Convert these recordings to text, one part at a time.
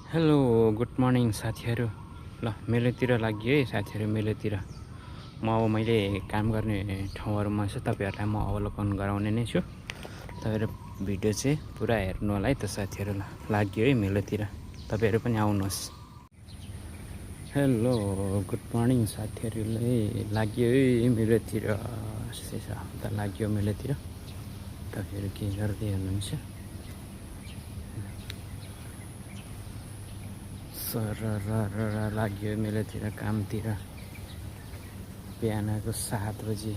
Hello good morning साथीहरू। ल मेलोतिर लाग्यो है साथीहरू। मेलोतिर मैले काम गर्ने ठाउँहरूमा चाहिँ तपाईँहरूलाई म अवलोकन गराउने नै छु। तपाईँहरू भिडियो चाहिँ पुरा हेर्नु होला है त साथीहरू। लाग्यो है मेलोतिर, तपाईँहरू पनि आउनुहोस्। हेलो गुड मर्निङ साथीहरूले, लाग्यो है मेलोतिर। लाग्यो मेलोतिर। तपाईँहरू के गर्दै हुनुहुन्छ? सर लाग्यो मेलोतिर कामतिर। बिहानको 7 बजी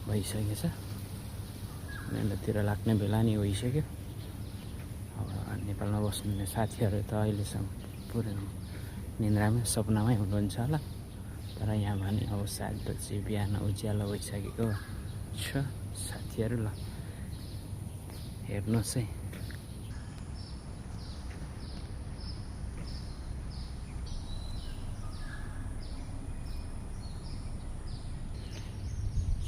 भइसकेछ। मेलोतिर लाग्ने बेला नि भइसक्यो। अब नेपालमा बस्नुहुने साथीहरू त अहिलेसम्म पुरै निन्द्रामै सपनामै हुनुहुन्छ होला। तर यहाँ भने अब 7 बजी बिहान उज्यालो भइसकेको छ साथीहरू। ल हेर्नुहोस् है।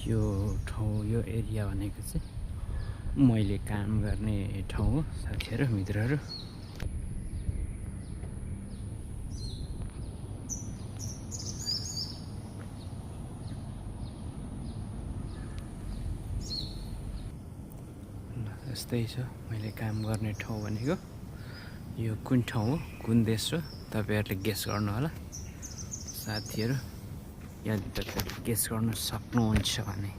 यो ठाउँ, यो एरिया भनेको चाहिँ मैले काम गर्ने ठाउँ हो साथीहरू, मित्रहरू। यस्तै छ मैले काम गर्ने ठाउँ भनेको। यो कुन ठाउँ हो, कुन देश हो, तपाईँहरूले गेस गर्नु होला साथीहरू। यदि तपाईँहरूले गेस गर्न सक्नुहुन्छ भने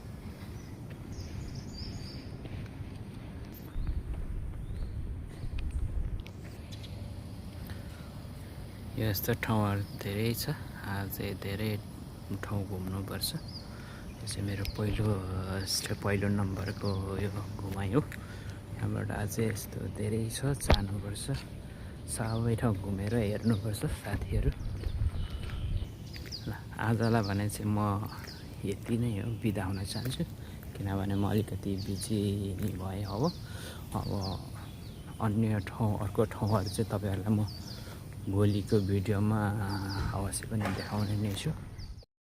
यस्तो ठाउँहरू धेरै छ। आज धेरै ठाउँ घुम्नुपर्छ। यो चाहिँ मेरो पहिलो नम्बरको यो घुमाइ हो। यहाँबाट अझै यस्तो धेरै छ, जानुपर्छ। सबै ठाउँ घुमेर हेर्नुपर्छ साथीहरू। ल आजलाई भने चाहिँ म यति नै हो, बिदा हुन चाहन्छु। किनभने म अलिकति बिजी भएँ। अब अन्य ठाउँ, अर्को ठाउँहरू चाहिँ तपाईँहरूलाई म भोलिको भिडियोमा अवश्य पनि देखाउने नै छु।